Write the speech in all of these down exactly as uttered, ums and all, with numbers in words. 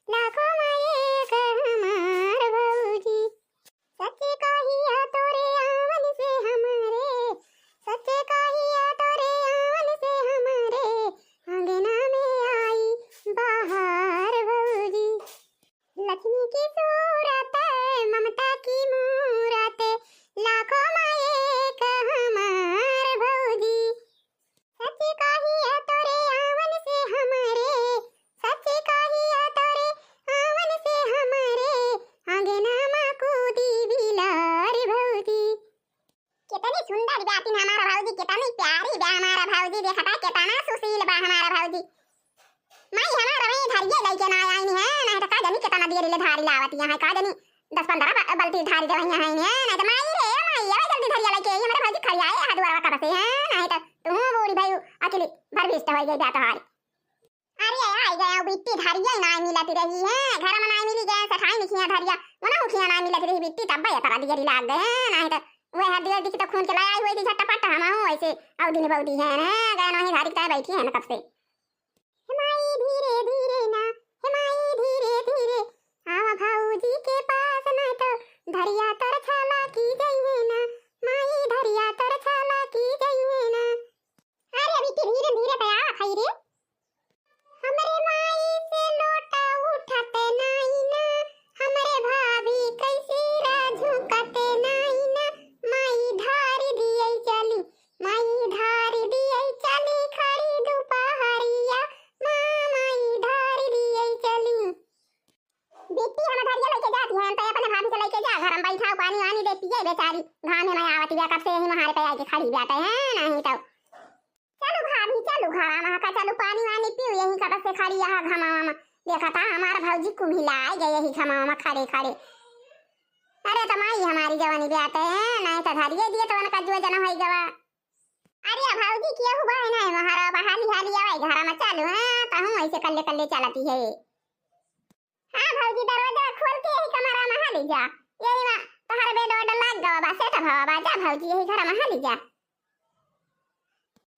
लाखों मा एक हमार भौजी। सच कहिया तोरे आवन से हमरे, सच कहिया तोरे आवन से हमरे, आंगना में आई बहार भौजी। लक्ष्मी की सूरत, ममता की मूरत, लाखों मा एक हमार भौजी। सच कहिया तोरे आवन से हमरे, सच कहिया तोरे आवन से हमरे, आंगना मा कूदी बिलार भौजी। कितनी सुंदर गातिन हमार भौजी, कितनी प्यारी बा हमार भौजी, देखा था कितना सुशील बा हमार भौजी। माई हमार वही धरिये लइके ना आइन है, नहीं तो का जानी कितना देर ले धारी लावत यहाँ, का जानी दस पन्द्रह ब-, बल्टी धारी देवैया है इन्हें, नहीं तो माई रे, माई, आवे जल्दी धरिया लइके, ये हमारे भौजी खड़ी आए, हाथ दुआरवा कब से हैं, नहीं तो तू बूढ़ी भाई अकेली भर भीष्ट हो गई बा तोहारी। अरे आई गया बिट्टी, धरिया ही ना मिलत रही है, घर में ना मिली गए, सठाई निखिया धरिया, वो ना उखिया ना मिलत रही बिट्टी, तब ये तरह दियरी लाग गए, नहीं तो वह हर दिया दिखी तो खून के लाई हुई थी झटपट, हम हूँ ऐसे औ दिन बौदी है ना, गए नहीं धारी के बैठी है ना तब से। हे माई धीरे धीरे ना, हे माई धीरे धीरे, आवा भौजी के पास ना तो धरिया तर छाला की जइहे ना, माई धरिया तर छाला की जइहे ना। अरे अभी के धीरे धीरे तो आवा खाई रे। हमरे माई से लोटा उठत नाई ना, हमरे भाभी कैसी राजू कते नाई ना, माई धार दिए चली, माई धार दिए चली खड़ी दुपहरिया, माँ माई धार दिए चली। बिट्टी हम धरिया लइके जाती हैं, तो अपने भाभी से लइके जा, घर में बैठाओ, पानी वानी दे पिए बेचारी, घामे में आवत बिया, कब से यही महारे पे आके खड़ी बाटे हैं, नहीं तो। चलो भाभी, चलो घरा में का, चलो पानी वानी पियो, यही कब से खड़ी यहाँ घमावा में। देखा था हमार भौजी कुम्हिलाए गए यही घमावा में खड़े खड़े। अरे तो माई हमारी जवानी बाटे हैं, नहीं तो धरिए दिए तो उनका जुए जना होई गवा। अरे भौजी केहू बाय नहीं महारा, हाली हाली आवे घरा में, चलो हाँ, तो हम ऐसे कल्ले कल्ले चलती है। हाँ भौजी, दरवाजा खोल के यही कमरा में हाली जा। यही में तोहर बेड वेड लाग गवा बा, सेट भवा बा, जा भौजी, यही घर में हाली जा।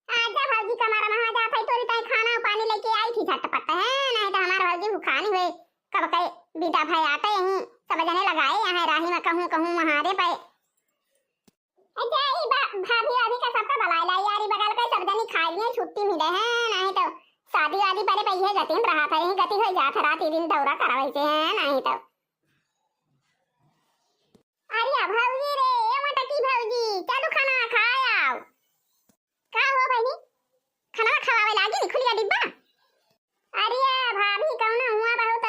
आ जा भौजी, कमरा में आ जा, भाई तोरी ताई खाना पानी लइके आई थी झटपट, है नहीं तो हमार भौजी भुखानी हुए, कब के बेटा भाई आटे यहीं, सब जने लगाए यहाँ राही में, कहूँ कहूँ महारे पे। अच्छा, ई बा-, भाभी, भाभी का सबका बुलाए ला, यारी बगल का सब जनी खाई लिए, छुट्टी मिले है, नहीं तो शादी वादी परे पइहे गतिन रहा था, यही गति हो जात है, रात ही दिन दौरा करवाई से है, नहीं तो। अरे भौजी रे, ए मोटकी भौजी, चलो खाना खाए आओ। का हो बहनी, खाना खवावे लागी खुलिया डिब्बा? अरे भाभी, कौनो हुआ बहुत